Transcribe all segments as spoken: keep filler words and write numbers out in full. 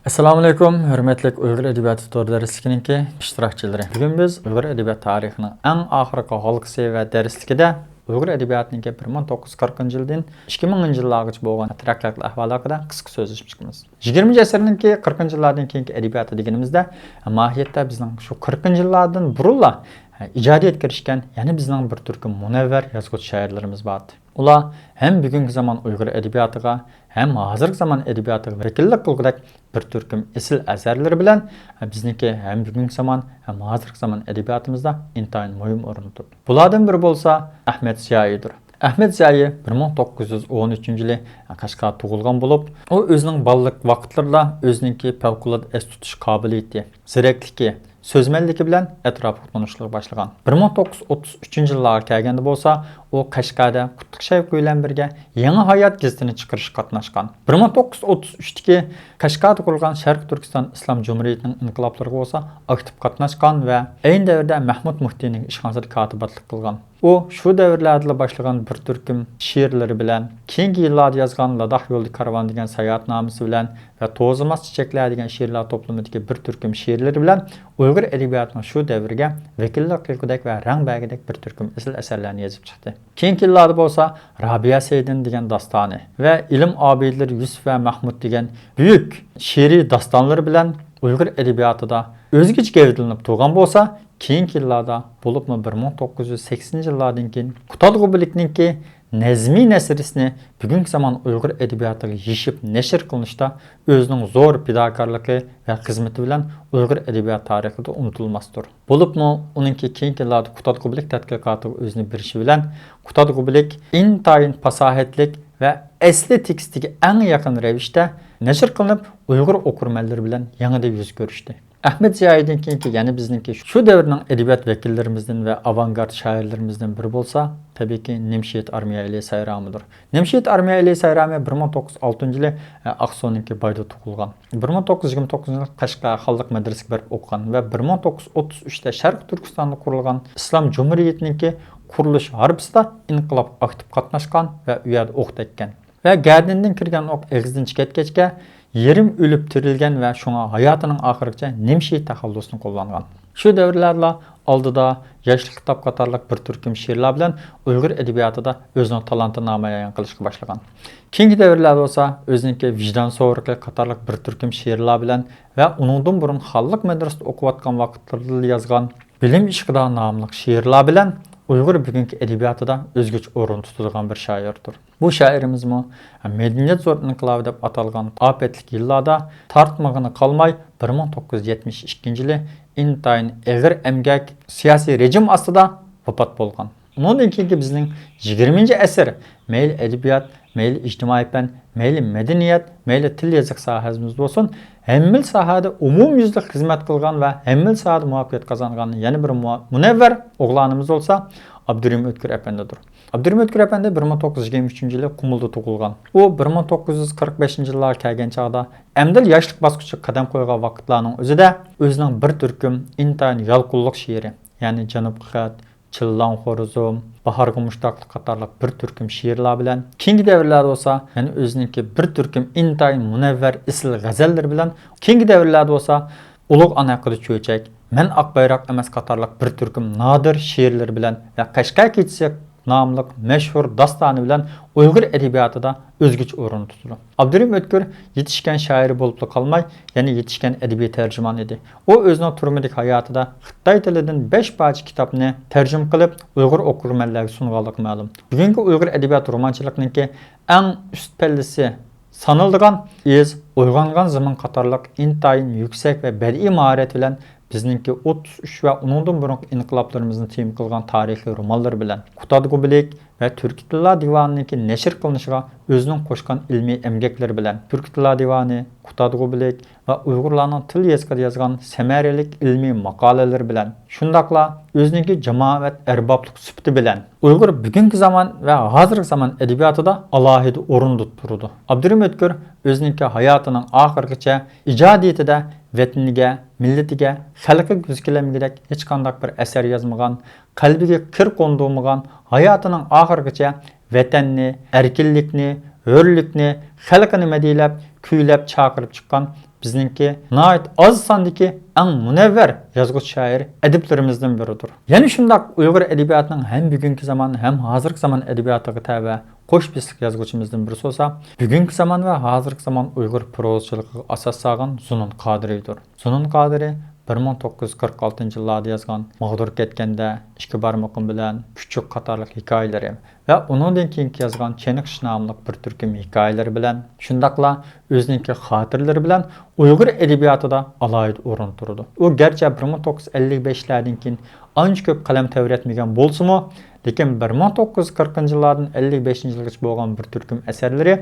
ئەسسالامۇئەلەيكۇم، ھۆرمەتلىك ئۇيغۇر ئەدەبىياتى تور دەرسلىكىنىڭكى ئىشتىراكچىلىرى. بۈگۈن بىز ئۇيغۇر ئەدەبىيات تارىخىنىڭ ئەڭ ئاخىرقى ھالقىسى ۋە دەرسلىكىدە ئۇيغۇر ئەدەبىياتىنىڭكى بىر مىڭ توققۇز يۈز قىرىقىنچى يىلدىن ئىككى مىڭىنچى يىللارغىچە بولغان تەرەققىيات ئەھۋالى ھەققىدە قىسقا سۆزلىشىپ چىقىمىز. يىگىرمىنچى ئەسىرنىڭكى قىرىقىنچى يىللاردىن كېيىنكى ئەدەبىياتى دېگىنىمىزدە، ماھىيەتتە بىزنىڭ شۇ قىرىقىنچى يىللاردىن بۇرۇنلا ئىجادىيەتكە كىرىشكەن يەنە بىزنىڭ بىر تۈركۈم مۇنەۋۋەر يازغۇچى شائىرلىرىمىز بار ئىدى. ئۇلار ھەم بۈگۈنكى زامان ئۇيغۇر ئەدەبىياتىغا، ھەم ھازىرقى زامان ئەدەبىياتىغا ۋەكىللىك قىلغۇدەك بىر تۈركۈم ئېسىل ئەسەرلىرى بىلەن بىزنىڭكى ھەم بۈگۈنكى زامان، ھەم ھازىرقى زامان ئەدەبىياتىمىزدا ئىنتايىن مۇھىم ئورۇندا تۇرىدۇ. بۇلاردىن بىرى بولسا ئەھمەت زىيائىيدۇر. ئەھمەت زىيائىي بىر مىڭ توققۇز يۈز ئون ئۈچىنچى يىلى قەشقەردە تۇغۇلغان بولۇپ، ئۇ ئۆزىنىڭ بالىلىق ۋاقىتلىرىدا ئۆزىنىڭكى پەۋقۇلئاددە ئەستە تۇتۇش قابىلىيىتى، زېرەكلىكى، سۆزمەنلىكى بىلەن ئەتراپلىق تونۇشلۇق باشلىغان. بىر مىڭ توققۇز يۈز ئوتتۇز ئۈچىنچى يىللارغا كەلگەندە بولسا، ئۇ قەشقەردە قۇتلۇق شەۋقى بىلەن بىرگە يېڭى ھايات گېزىتىنى چىقىرىشقا قاتناشقان. بىر مىڭ توققۇز يۈز ئوتتۇز ئۈچتىكى قەشقەردە قۇرۇلغان شەرقىي تۈركىستان ئىسلام جۇمھۇرىيىتىنىڭ ئىنقىلابلىرىغا بولسا ئاكتىپ قاتناشقان ۋە ئەينى دەۋردە مەھمۇد مۇھتىنىڭ ئىشخانىسىدا كاتىپاتلىق قىلغان. ئۇ شۇ دەۋرلەردىلا باشلىغان بىر تۈركۈم شېئىرلىرى بىلەن، كېيىنكى يىللاردا يازغان لاداخ يولىدا كارۋان دېگەن ساياھەتنامىسى بىلەن ۋە توزۇماس چېچەكلەر دېگەن شېئىرلار توپلىمىدىكى بىر تۈركۈم شېئىرلىرى بىلەن ئۇيغۇر ئەدەبىياتىنىڭ شۇ دەۋرگە ۋەكىللىك قىلغۇدەك ۋە رەڭ بەرگۈدەك بىر تۈركۈم ئېسىل ئەسەرلەرنى يېزىپ چىقتى. كېيىنكى يىللاردا بولسا رابىيە سەيدىن دېگەن داستانى ۋە ئىلىم ئابىدىلىرى يۈسۈپ ۋە مەھمۇد دېگەن بۈيۈك شېئىرىي داستانلىرى بىلەن ئۇيغۇر ئەدەبىياتىدا ئۆزگىچە گەۋدىلىنىپ تۇرغان بولسا، كېيىنكى يىللاردا، بولۇپمۇ بىر مىڭ توققۇز يۈز سەكسىنىنچى يىللاردىن كېيىن قۇتادغۇ بىلىكنىڭكى نەزمىي نەسرىسىنى بۈگۈنكى زامان ئۇيغۇر ئەدەبىياتىغا يېشىپ نەشر قىلىنىشتا ئۆزىنىڭ زور پىداكارلىقى ۋە خىزمىتى بىلەن ئۇيغۇر ئەدەبىيات تارىخىدا ئۇنتۇلماستۇر. بولۇپمۇ ئۇنىڭكى كېيىنكى يىللاردا قۇتادغۇ بىلىك تەتقىقاتىغا ئۆزىنى بېرىشى بىلەن قۇتادغۇ بىلىك ئىنتايىن پاساھەتلىك ۋە ئەسلى تېكىستىگە ئەڭ يېقىن رەۋىشتە نەشر قىلىنىپ، ئۇيغۇر ئوقۇرمەنلىرى بىلەن يېڭىدىن يۈز كۆرۈشتى. ئەھمەت زىيائىيدىن كېيىنكى يەنە بىزنىڭكى شۇ دەۋرنىڭ ئەدەبىيات ۋەكىللىرىمىزدىن ۋە ئاۋانگارت شائىرلىرىمىزدىن بىرى بولسا، تەبىئىيكى، نىمشېھىت ئارمىيەئېلى سايرامىدۇر. نىمشېھىت ئارمىيەئېلى سايرامى بىر مىڭ توققۇز يۈز ئالتىنچى يىلى، ئە، ئاقسۇنىڭكى بايدا تۇغۇلغان. بىر مىڭ توققۇز يۈز يىگىرمە توققۇزىنچى يىلى قەشقەر خانلىق مەدرىسىگە بېرىپ ئوقۇغان ۋە بىر مىڭ توققۇز يۈز ئوتتۇز ئۈچتە شەرقىي تۈركىستاندا قۇرۇلغان ئىسلام جۇمھۇرىيىتىنىڭكى قۇرۇلۇش ھارپىسىدا ئىنقىلابقا ئاكتىپ قاتناشقان ۋە ئۇ يەردە ئوق تەگكەن. ۋە گەدىنىدىن كىرگەن ئوق ئېغىزدىن چىقىپ كەتكەچكە، يېرىم ئۆلۈپ تىرىلگەن ۋە شۇڭا ھاياتىنىڭ ئاخىرىغىچە نىمشېھىت تەخەللۇسىنى قوللانغان. شۇ دەۋرلەردىلا ئالدىدا ياشلىق كىتاب قاتارلىق بىر تۈركۈم شېئىرلار بىلەن ئۇيغۇر ئەدەبىياتىدا ئۆزىنىڭ تالانتىنى نامايان قىلىشقا باشلىغان. كېيىنكى دەۋرلەردە بولسا ئۆزىنىڭكى ۋىجدان سورىقى قاتارلىق بىر تۈركۈم شېئىرلار بىلەن ۋە ئۇنىڭدىن بۇرۇن خانلىق مەدرىسىدە ئوقۇۋاتقان ۋاقىتلىرىدا يازغان بىلىم ئىشقىدا ناملىق شېئىرلار بىلەن ئۇيغۇر بۈگۈنكى ئەدەبىياتىدا ئۆزگىچە ئورۇن تۇتىدىغان بىر شائىردۇر. بۇ شائىرىمىزمۇ مەدەنىيەت زور ئىنقىلابى دەپ ئاتالغان ئاپەتلىك يىللاردا تارتمىغىنى قالماي، بىر مىڭ توققۇز يۈز يەتمىش ئىككىنچى يىلى ئىنتايىن ئېغىر ئەمگەك، سىياسىي رېجىم ئاستىدا ۋاپات بولغان. ئۇنىڭدىن كېيىنكى بىزنىڭ يىگىرمىنچى ئەسىر، مەيلى ئەدەبىيات، مەيلى ئىجتىمائىي پەن، مەيلى مەدەنىيەت، مەيلى تىل يېزىق ساھەمىز بولسۇن، ھەممىلا ساھەدە ئومۇميۈزلۈك خىزمەت قىلغان ۋە ھەممىلا ساھەدە مۇۋەپپەقىيەت قازانغان يەنە بىر مۇ-، مۇنەۋۋەر ئوغلانىمىز بولسا ئابدۇرېھىم ئۆتكۈر ئەپەندىدۇر. ئابدۇرېھىم ئۆتكۈر ئەپەندى بىر مىڭ توققۇز يۈز يىگىرمە ئۈچىنچى يىلى قۇمۇلدا تۇغۇلغان. ئۇ بىر مىڭ توققۇز يۈز قىرىق بەشىنچى يىللارغا كەلگەن چاغدا ئەمدىلا ياشلىق باسقۇچىغا قەدەم قويغان ۋاقىتلارنىڭ ئۆزىدە ئۆزىنىڭ بىر تۈركۈم ئىنتايىن يالقۇنلۇق شېئىرى، يەنى جەنۇبقا خەت، چىللاڭ خورزۇم، باھارغا مۇشتاقلىق قاتارلىق بىر تۈركۈم شېئىرلار بىلەن، كېيىنكى دەۋرلەردە بولسا يەنە ئۆزىنىڭكى بىر تۈركۈم ئىنتايىن مۇنەۋۋەر ئېسىل غەزەللىرى بىلەن، كېيىنكى دەۋرلەردە بولسا ئۇلۇغ ئانا ھەققىدە چۆچەك، مەن ئاق بايراق ئەمەس قاتارلىق بىر تۈركۈم نادىر شېئىرلىرى بىلەن ۋە قەشقەر كېچىسى ناملىق مەشھۇر داستانى بىلەن ئۇيغۇر ئەدەبىياتىدا ئۆزگىچە ئورۇن تۇتىدۇ. ئابدۇرېھىم ئۆتكۈر يېتىشكەن شائىر بولۇپلا قالماي، يەنە يېتىشكەن ئەدەبىي تەرجىمان ئىدى. ئۇ ئۆزىنىڭ تۈرمىدىكى ھاياتىدا خىتاي تىلىدىن بەش پارچە كىتابنى تەرجىمە قىلىپ، ئۇيغۇر ئوقۇرمەنلەرگە سۇنغانلىقى مەلۇم. بۈگۈنكى ئۇيغۇر ئەدەبىيات رومانچىلىقىنىڭكى ئەڭ ئۈست پەللىسى سانىلىدىغان ئىز، ئويغانغان زېمىن قاتارلىق ئىنتايىن يۈكسەك ۋە بەدىئىي ماھارەت بىلەن بىزنىڭكى ئوتتۇز ئۈچ ۋە ئۇنىڭدىن بۇرۇنقى ئىنقىلابلىرىمىزنى تېما قىلغان تارىخىي رومانلىرى بىلەن، قۇتادغۇ بىلىك ۋە تۈركىي تىللار دىۋانىنىڭكى نەشر قىلىنىشىغا ئۆزىنىڭ قوشقان ئىلمىي ئەمگەكلىرى بىلەن، تۈركىي تىللار دىۋانى، قۇتادغۇ بىلىك ۋە ئۇيغۇرلارنىڭ تىل يېزىقىدا يازغان سەمەرىلىك ئىلمىي ماقالىلىرى بىلەن، شۇنداقلا ئۆزىنىڭكى جامائەت ئەربابلىق سۈپىتى بىلەن ئۇيغۇر بۈگۈنكى زامان ۋە ھازىرقى زامان ئەدەبىياتىدا ئالاھىدە ئورۇندا تۇرىدۇ. ئابدۇرېھىم ئۆتكۈر ئۆزىنىڭكى ھاياتىنىڭ ئاخىرىغىچە ئىجادىيىتىدە ۋەتىنىگە، مىللىتىگە، خەلقىگە كۆز كېلەلمىگۈدەك ھېچقانداق بىر ئەسەر يازمىغان، قەلبىگە كىر قوندۇرمىغان، ھاياتىنىڭ ئاخىرىغىچە ۋەتەننى، ئەركىنلىكنى، ھۆرلۈكنى، خەلقىنى مەدھىيلەپ، كۈيلەپ چاقىرىپ چىققان بىزنىڭكى ناھايىتى ئاز ساندىكى ئەڭ مۇنەۋۋەر يازغۇچى شائىر ئەدىبلىرىمىزدىن بىرىدۇر. يەنە شۇنداق ئۇيغۇر ئەدەبىياتىنىڭ ھەم بۈگۈنكى زامان ھەم ھازىرقى زامان ئەدەبىياتىغا تەۋە قوش بېسىقلىق يازغۇچىمىزدىن بىرسى بولسا، بۈگۈنكى زامان ۋە ھازىرقى زامان ئۇيغۇر پروزىچىلىقىغا ئاساس سالغان زۇنۇن قادىرىدۇر. زۇنۇن قادىرى بىر مىڭ توققۇز يۈز قىرىق ئالتىنچى يىللاردا يازغان ماغدۇر كەتكەندە، ئىككى بارمىقىم بىلەن، كۈچۈك قاتارلىق ھېكايىلىرى ۋە ئۇنىڭدىن كېيىنكى يازغان چېنىقىش ناملىق بىر تۈركۈم ھېكايىلىرى بىلەن، شۇنداقلا ئۆزىنىڭكى خاتىرىلىرى بىلەن ئۇيغۇر ئەدەبىياتىدا ئالاھىدە ئورۇن تۇرىدۇ. ئۇ گەرچە بىر مىڭ توققۇز يۈز ئەللىك بەشلەردىن كېيىن ئانچە كۆپ قەلەم تەۋرەتمىگەن بولسىمۇ، لېكىن بىر مىڭ توققۇز يۈز قىرىقىنچى يىللاردىن ئەللىك بەشىنچى يىلغىچە بولغان بىر تۈركۈم ئەسەرلىرى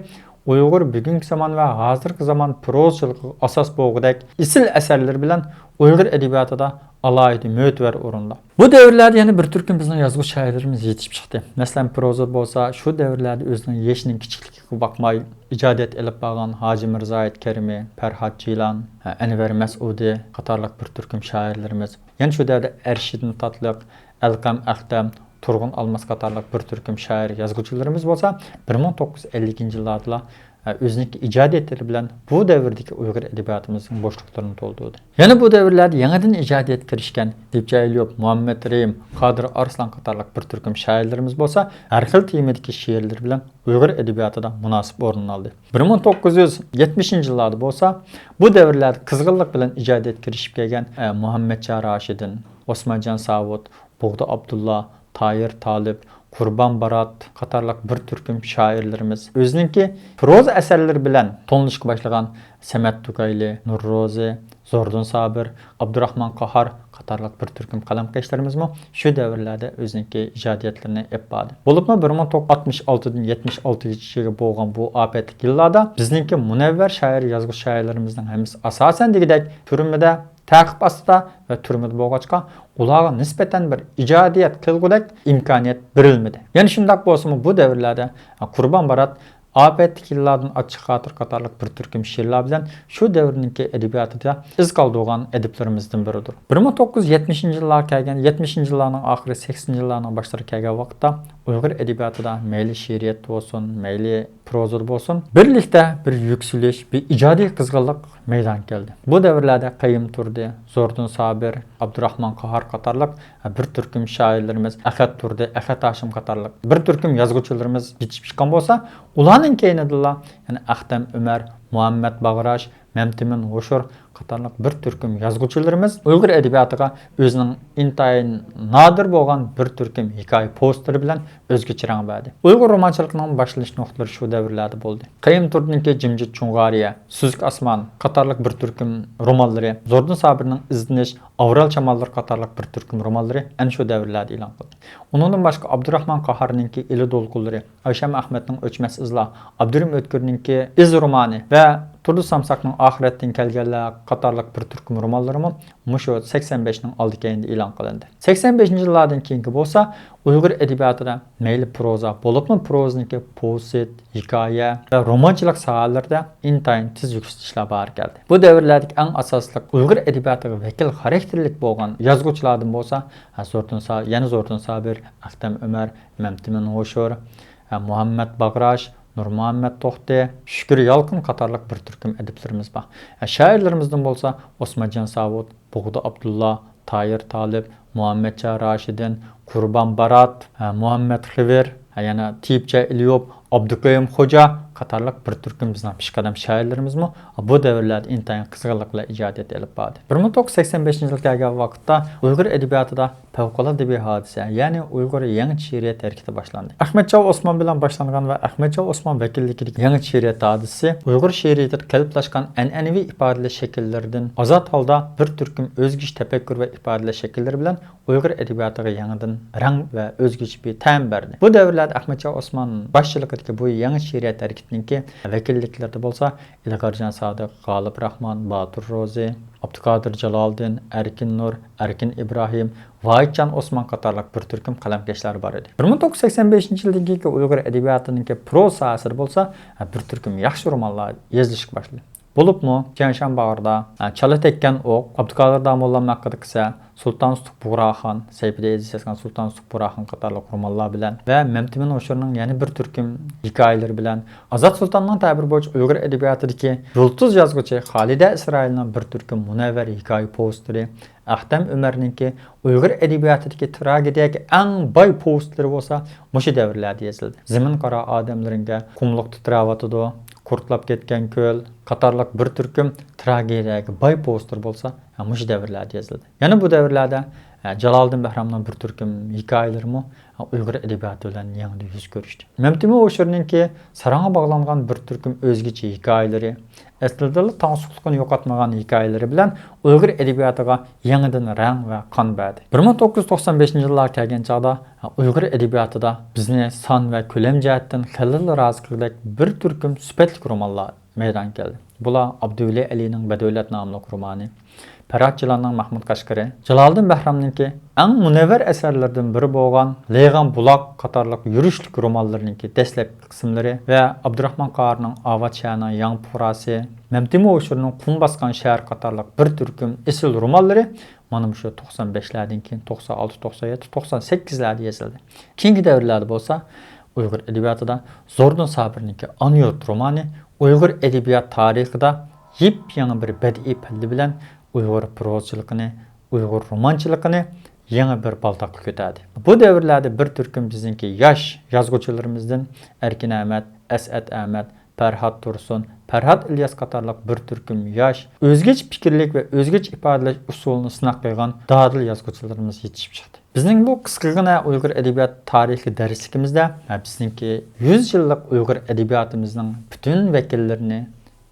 ئۇيغۇر بۈگۈنكى زامان ۋە ھازىرقى زامان پروزىچىلىقىغا ئاساس بولغۇدەك ئېسىل ئەسەرلىرى بىلەن ئۇيغۇر ئەدەبىياتىدا ئالاھىدە مۆتىۋەر ئورۇندا. بۇ دەۋرلەردە يەنە بىر تۈركۈم بىزنىڭ يازغۇچى شائىرلىرىمىز يېتىشىپ چىقتى. مەسىلەن، پروزا بولسا شۇ دەۋرلەردە ئۆزىنىڭ يېشىنىڭ كىچىكلىكىگە باقماي ئىجادىيەت ئېلىپ بارغان ھاجى مىرزاھىت كەرىمى، پەرھات جىلان، ئەنۋەر مەسئۇدى قاتارلىق بىر تۈركۈم شائىرلىرىمىز، يەنە شۇ دەۋردە ئەرشىدىن تاتلىق، ئەلقەم ئەختەم، تۇرغۇن ئالماس قاتارلىق بىر تۈركۈم شائىر يازغۇچىلىرىمىز بولسا بىر مىڭ توققۇز يۈز ئەللىكىنچى يىللاردىلا ئۆزىنىڭكى ئىجادىيەتلىرى بىلەن بۇ دەۋردىكى ئۇيغۇر ئەدەبىياتىمىزنىڭ بوشلۇقلىرىنى تولدۇردى. يەنە بۇ دەۋرلەردە يېڭىدىن ئىجادىيەتكە كىرىشكەن دىپچە ئېلىيوپ، مۇھەممەد رېھىم، قادىر ئارسلان قاتارلىق بىر تۈركۈم شائىرلىرىمىز بولسا ھەر خىل تېمىدىكى شېئىرلىرى بىلەن ئۇيغۇر ئەدەبىياتىدا مۇناسىپ ئورۇن ئالدى. بىر مىڭ توققۇز يۈز يەتمىشىنچى يىللاردا بولسا بۇ دەۋرلەردە قىزغىنلىق بىلەن ئىجادىيەتكە كىرىشىپ كەلگەن، ئە، مۇھەممەتجان راشىدىن، ئوسمانجان ساۋۇت، بوغدا ئابدۇللا، تاھىر تالىپ، قۇربان بارات قاتارلىق بىر تۈركۈم شائىرلىرىمىز ئۆزىنىڭكى پروزا ئەسەرلىرى بىلەن تونۇلۇشقا باشلىغان سەمەت تۇكايلى، نۇر روزى، زوردۇن سابىر، ئابدۇراخمان قاھار قاتارلىق بىر تۈركۈم قەلەمكەشلىرىمىزمۇ شۇ دەۋرلەردە ئۆزىنىڭكى ئىجادىيەتلىرىنى ئېلىپ باردى. بولۇپمۇ بىر مىڭ توققۇز يۈز ئاتمىش ئالتىدىن يەتمىش ئالتىغىچە بولغان بۇ ئاپەتلىك يىللاردا بىزنىڭكى مۇنەۋۋەر شائىر، يازغۇچى شائىرلىرىمىزنىڭ ھەممىسى ئاساسەن دېگۈدەك تۈرمىدە، تەقىب ئاستىدا ۋە تۈرمىدە بولغاچقا، ئۇلارغا نىسبەتەن بىر ئىجادىيەت قىلغۇدەك ئىمكانىيەت بېرىلمىدى. يەنە شۇنداق بولسىمۇ، بۇ دەۋرلەردە قۇربان بارات، ئاپەتتىكى يىللاردىن، ئاچچىق خاتىرە قاتارلىق بىر تۈركۈم شېئىرلار بىلەن شۇ دەۋرنىڭكى ئەدەبىياتىدا ئىز قالدۇرغان ئەدىبلىرىمىزدىن بىرىدۇر. بىر مىڭ توققۇز يۈز يەتمىشىنچى يىللارغا كەلگەن، يەتمىشىنچى يىللارنىڭ ئاخىرى، سەكسىنىنچى يىللارنىڭ باشلىرىغا كەلگەن ۋاقىتتا ئۇيغۇر ئەدەبىياتىدا مەيلى شېئىرىيەتتە بولسۇن، مەيلى پروزىدا بولسۇن، بىرلىكتە بىر يۈكسىلىش، بىر ئىجادىي قىزغىنلىق مەيدانغا كەلدى. بۇ دەۋرلەردە قەييۇم تۇردى، زوردۇن سابىر، ئابدۇراخمان قاھار قاتارلىق بىر تۈركۈم شائىرلىرىمىز، ئەخەت تۇردى، ئەخەت ھاشىم قاتارلىق بىر تۈركۈم يازغۇچىلىرىمىز يېتىشىپ چىققان بولسا، ئۇلارنىڭ كەينىدىلا يەنە ئەختەم ئۆمەر، مۇھەممەد باغراش، مەمتىمىن ھوشۇر قاتارلىق بىر تۈركۈم يازغۇچىلىرىمىز ئۇيغۇر ئەدەبىياتىغا ئۆزىنىڭ ئىنتايىن نادىر بولغان بىر تۈركۈم ھېكايە پوۋېستلىرى بىلەن ئۆزگىچە رەڭ بەردى. ئۇيغۇر رومانچىلىقىنىڭ باشلىنىش نۇقتىلىرى شۇ دەۋرلەردە بولدى. قەييۇم تۇردىنىڭكى جىمجىت چۇڭغارىيە، سۈزۈك ئاسمان قاتارلىق بىر تۈركۈم رومانلىرى، زوردۇن سابىرنىڭ ئىزدىنىش، ئاۋرال چامانلىرى قاتارلىق بىر تۈركۈم رومانلىرى ئەنە شۇ دەۋرلەردە ئېلان قىلدى. ئۇنىڭدىن باشقا، ئابدۇراخمان قاھارنىڭكى ئىلى دولقۇنلىرى، ئايشەم ئەخمەتنىڭ ئۆچمەس ئىزلار، ئابدۇرېھىم ئۆتكۈرنىڭكى ئىز رومانى ۋە تۇردى سامساقنىڭ ئاخىرەتتىن كەلگەنلەر قاتارلىق بىر تۈركۈم رومانلىرىمۇ مۇشۇ سەكسەن بەشنىڭ ئالدى كەينىدە ئېلان قىلىندى. سەكسەن بەشىنچى يىللاردىن كېيىنكى بولسا ئۇيغۇر ئەدەبىياتىدا مەيلى پروزا، بولۇپمۇ پروزىنىڭكى پوۋېست، ھېكايە ۋە رومانچىلىق ساھەلىرىدە ئىنتايىن تېز يۈكسىلىشلەر بارغا كەلدى. بۇ دەۋرلەردىكى ئەڭ ئاساسلىق ئۇيغۇر ئەدەبىياتىغا ۋەكىل خاراكتېرلىك بولغان يازغۇچىلاردىن بولسا، ھە، زوردۇن سا-، يەنە زوردۇن سابىر، ئەختەم ئۆمەر، مەمتىمىن ھوشۇر، ھە، مۇھەممەد باغراش، نۇرمۇھەممەد توختى، شۈكۈر يالقۇن قاتارلىق بىر تۈركۈم ئەدىبلىرىمىز بار. ھە، شائىرلىرىمىزدىن بولسا ئوسمانجان ساۋۇت، بوغدا ئابدۇللا، تاھىر تالىپ، مۇھەممەتجان راشىدىن، قۇربان بارات، ھە، مۇھەممەد خېۋىر، ھە، يەنە تېيىپجان ئېلىيوپ، ئابدۇكېرىم خوجا قاتارلىق بىر تۈركۈم بىزنىڭ پېشقەدەم شائىرلىرىمىزمۇ بۇ دەۋرلەردە ئىنتايىن قىزغىنلىق بىلەن ئىجادىيەت ئېلىپ باردى. بىر مىڭ توققۇز يۈز سەكسەن بەشىنچى يىلغا كەلگەن ۋاقىتتا ئۇيغۇر ئەدەبىياتىدا پەۋقۇلئاددە بىر ھادىسە، يەنى ئۇيغۇر يېڭىچە شېئىرىيەت ھەرىكىتى باشلاندى. ئەخمەتجان ئوسمان بىلەن باشلانغان ۋە ئەخمەتجان ئوسمان ۋەكىللىكىدىكى يېڭىچە شېئىرىيەت ھادىسىسى ئۇيغۇر شېئىرىيىتىدە قېلىپلاشقان ئەنئەنىۋى ئىپادىلەش شەكىللىرىدىن ئازاد ھالدا بىر تۈركۈم ئۆزگىچە تەپەككۇر ۋە ئىپادىلەش شەكىللىرى بىلەن ئۇيغۇر ئەدەبىياتىغا يېڭىدىن رەڭ ۋە ئۆزگىچە بىر تەم بەردى. بۇ دەۋرلەردە ئەخمەتجان ئوسمان باشچىلىقىدىكى بۇ يېڭىچە شېئىرىيەت ھەرىكىتىنىڭكى ۋەكىللىكلىرىدە بولسا ئىلغارجان سادىق، غالىب راخمان، باتۇر روزى، ئابدۇقادىر جالالىدىن، ئەركىن نۇر، ئەركىن ئىبراھىم، ۋاھىتجان ئوسمان قاتارلىق بىر تۈركۈم قەلەمكەشلەر بار ئىدى. بىر مىڭ توققۇز يۈز سەكسەن بەشىنچى يىلدىن كېيىنكى ئۇيغۇر ئەدەبىياتىنىڭكى پروزا ساھەسىدە بولسا بىر تۈركۈم ياخشى رومانلار يېزىلىشقا باشلىدى. بولۇپمۇ، تيەنشان باغرىدا، ئە، چالا تەگكەن ئوق، ئابدۇقادىر داموللام ھەققىدە قىسسە، سۇلتان سۇتۇق بۇغراخان، سەھىپىدە ئېزىز يازغان سۇلتان سۇتۇق بۇغراخان قاتارلىق رومانلار بىلەن ۋە مەمتىمىن ھوشۇرنىڭ يەنە بىر تۈركۈم ھېكايىلىرى بىلەن، ئازاد سۇلتاننىڭ تەبىرى بويىچە ئۇيغۇر ئەدەبىياتىدىكى يۇلتۇز يازغۇچى خالىدە ئىسرائىلنىڭ بىر تۈركۈم مۇنەۋۋەر ھېكايە پوۋېستلىرى، ئەختەم ئۆمەرنىڭكى ئۇيغۇر ئەدەبىياتىدىكى تراگېدىيەگە ئەڭ باي پوۋېستلىرى بولسا مۇشۇ دەۋرلەردە يېزىلدى. زېمىن قارا ئادەملىرىڭگە، قۇملۇق تىترەۋاتىدۇ، قۇرتلاپ كەتكەن كۆل قاتارلىق بىر تۈركۈم تراگېدىيەگە باي پوۋېستلىرى بولسا مۇشۇ دەۋرلەردە يېزىلدى. يەنە بۇ دەۋرلەردە، ئە، جالالىدىن بەھرامنىڭ بىر تۈركۈم ھېكايىلىرىمۇ، ئە، ئۇيغۇر ئەدەبىياتى بىلەن يېڭىدىن يۈز كۆرۈشتى. مەمتىمىن ھوشۇرنىڭكى ساراڭغا باغلانغان بىر تۈركۈم ئۆزگىچە ھېكايىلىرى، ئەسلىدىلا تاڭسۇقلۇقىنى يوقاتمىغان ھېكايىلىرى بىلەن ئۇيغۇر ئەدەبىياتىغا يېڭىدىن رەڭ ۋە قان بەردى. بىر مىڭ توققۇز يۈز توقسان بەشىنچى يىللارغا كەلگەن چاغدا، ئە، ئۇيغۇر ئەدەبىياتىدا بىزنى سان ۋە كۆلەم جەھەتتىن خېلىلا رازى قىلغۇدەك بىر تۈركۈم سۈپەتلىك رومانلار مەيدانغا كەلدى. بۇلار ئابدۇۋەلى ئەلىنىڭ بەدەۋلەت ناملىق رومانى، پەرھات جىلاننىڭ مەھمۇد قەشقىرى، جالالىدىن بەھرامنىڭكى ئەڭ مۇنەۋۋەر ئەسەرلىرىدىن بىرى بولغان لېيغان بۇلاق قاتارلىق يۈرۈشلۈك رومانلىرىنىڭكى دەسلەپكى قىسىملىرى ۋە ئابدۇراخمان قاھارنىڭ ئاۋات شەھەرنىڭ ياڭ پۇقراسى، مەمتىمىن ھوشۇرنىڭ قۇم باسقان شەھەر قاتارلىق بىر تۈركۈم ئېسىل رومانلىرى مانا مۇشۇ توقسان بەشلەردىن كېيىن توقسان ئالتە، توقسان يەتتە، توقسان سەككىزلەردە يېزىلدى. كېيىنكى دەۋرلەردە بولسا ئۇيغۇر ئەدەبىياتىدا زوردۇن سابىرنىڭكى ئانا يۇرت رومانى ئۇيغۇر ئەدەبىيات تارىخىدا يېپيېڭى بىر بەدىئىي پەللە بىلەن ئۇيغۇر پروزىچىلىقىنى، ئۇيغۇر رومانچىلىقىنى يېڭى بىر بالداققا كۆتەردى. بۇ دەۋرلەردە بىر تۈركۈم بىزنىڭكى ياش يازغۇچىلىرىمىزدىن ئەركىن ئەمەت، ئەسئەت ئەمەت، پەرھات تۇرسۇن، پەرھات ئىلياس قاتارلىق بىر تۈركۈم ياش، ئۆزگىچە پىكىرلىك ۋە ئۆزگىچە ئىپادىلەش ئۇسۇلىنى سىناق قىلغان دادىل يازغۇچىلىرىمىز يېتىشىپ چىقتى. بىزنىڭ بۇ قىسقىغىنە ئۇيغۇر ئەدەبىيات تارىخى دەرسلىكىمىزدە، ھە، بىزنىڭكى يۈز يىللىق ئۇيغۇر ئەدەبىياتىمىزنىڭ پۈتۈن ۋەكىللىرىنى،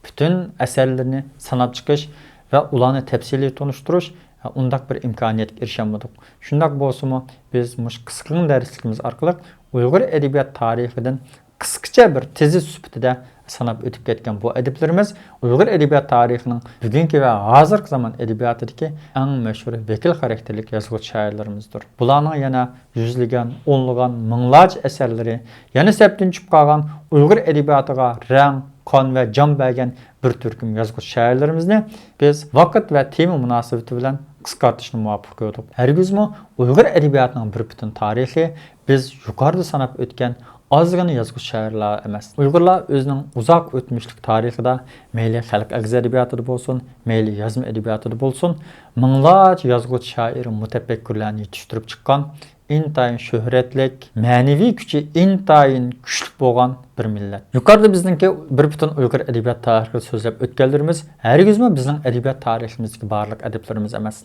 پۈتۈن ئەسەرلىرىنى ساناپ چىقىش ۋە ئۇلارنى تەپسىلىي تونۇشتۇرۇش، ھە، ئۇنداق بىر ئىمكانىيەتكە ئېرىشەلمىدۇق. شۇنداق بولسىمۇ، بىز مۇشۇ قىسقىغىنە دەرسلىكىمىز ئارقىلىق ئۇيغۇر ئەدەبىيات تارىخىدىن قىسقىچە بىر تېزىس سۈپىتىدە ساناپ ئۆتۈپ كەتكەن بۇ ئەدىبلىرىمىز ئۇيغۇر ئەدەبىيات تارىخىنىڭ بۈگۈنكى ۋە ھازىرقى زامان ئەدەبىياتىدىكى ئەڭ مەشھۇر ۋەكىل خاراكتېرلىك يازغۇچى شائىرلىرىمىزدۇر. بۇلارنىڭ يەنە يۈزلىگەن، ئونلىغان، مىڭلارچە ئەسەرلىرى، يەنە سەپتىن چۈشۈپ قالغان ئۇيغۇر ئەدەبىياتىغا رەڭ، قان ۋە جان بەرگەن بىر تۈركۈم يازغۇچى شائىرلىرىمىزنى بىز ۋاقىت ۋە تېما مۇناسىۋىتى بىلەن قىسقارتىشنى مۇۋاپىق كۆردۇق. ھەرگىزمۇ ئۇيغۇر ئەدەبىياتىنىڭ بىر پۈتۈن تارىخى بىز يۇقىرىدا ساناپ ئۆتكەن ئازغىنە يازغۇچى شائىرلار ئەمەس. ئۇيغۇرلار ئۆزىنىڭ ئۇزاق ئۆتمۈشلۈك تارىخىدا مەيلى خەلق ئېغىز ئەدەبىياتىدا بولسۇن، مەيلى يازما ئەدەبىياتىدا بولسۇن، مىڭلارچە يازغۇچى شائىر، مۇتەپەككۇرلارنى يېتىشتۈرۈپ چىققان ئىنتايىن شۆھرەتلىك، مەنىۋى كۈچى ئىنتايىن كۈچلۈك بولغان بىر مىللەت. يۇقىرىدا بىزنىڭكى بىر پۈتۈن ئۇيغۇر ئەدەبىيات تارىخىدا سۆزلەپ ئۆتكەنلىرىمىز ھەرگىزمۇ بىزنىڭ ئەدەبىيات تارىخىمىزدىكى بارلىق ئەدىبلىرىمىز ئەمەس.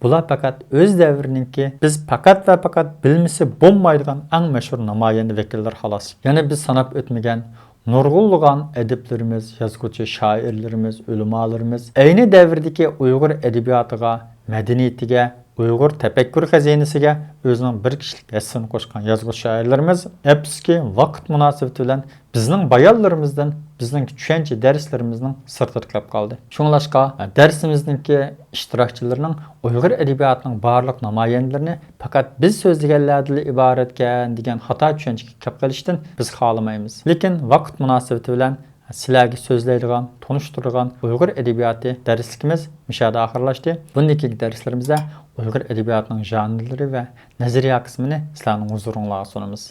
بۇلار پەقەت ئۆز دەۋرىنىڭكى، بىز پەقەت ۋە پەقەت بىلمىسە بولمايدىغان ئەڭ مەشھۇر نامايەندە ۋەكىللىرى، خالاس. يەنە بىز ساناپ ئۆتمىگەن نۇرغۇنلىغان ئەدىبلىرىمىز، يازغۇچى شائىرلىرىمىز، ئۆلىمالىرىمىز، ئەينى دەۋردىكى ئۇيغۇر ئەدەبىياتىغا، مەدەنىيىتىگە، ئۇيغۇر تەپەككۇر خەزىنىسىگە ئۆزىنىڭ بىر كىشىلىك ھەسسىسىنى قوشقان يازغۇچى شائىرلىرىمىز، ئەپسۇسكى، ۋاقىت مۇناسىۋىتى بىلەن بىزنىڭ بايانلىرىمىزدىن، بىزنىڭ چۈشەنچە دەرسلىرىمىزنىڭ سىرتىدا قېلىپ قالدى. شۇڭلاشقا، دەرسىمىزنىڭكى ئىشتىراكچىلىرىنىڭ ئۇيغۇر ئەدەبىياتىنىڭ بارلىق نامايەندىلىرىنى پەقەت بىز سۆزلىگەنلەردىنلا ئىبارەتكەن دېگەن خاتا چۈشەنچىگە كەپ قېلىشتىن بىز خالىمايمىز. لېكىن ۋاقىت مۇناسىۋىتى بىلەن سىلەرگە سۆزلەيدىغان، تونۇشتۇرىدىغان ئۇيغۇر ئەدەبىياتى دەرسلىكىمىز مۇشۇ يەردە ئاخىرلاشتى. بۇندىن كېيىنكى دەرسلىرىمىزدە ئۇيغۇر ئەدەبىياتىنىڭ ژانىرلىرى ۋە نەزەرىيە قىسمىنى سىلەرنىڭ ھۇزۇرۇڭلارغا سۇنىمىز.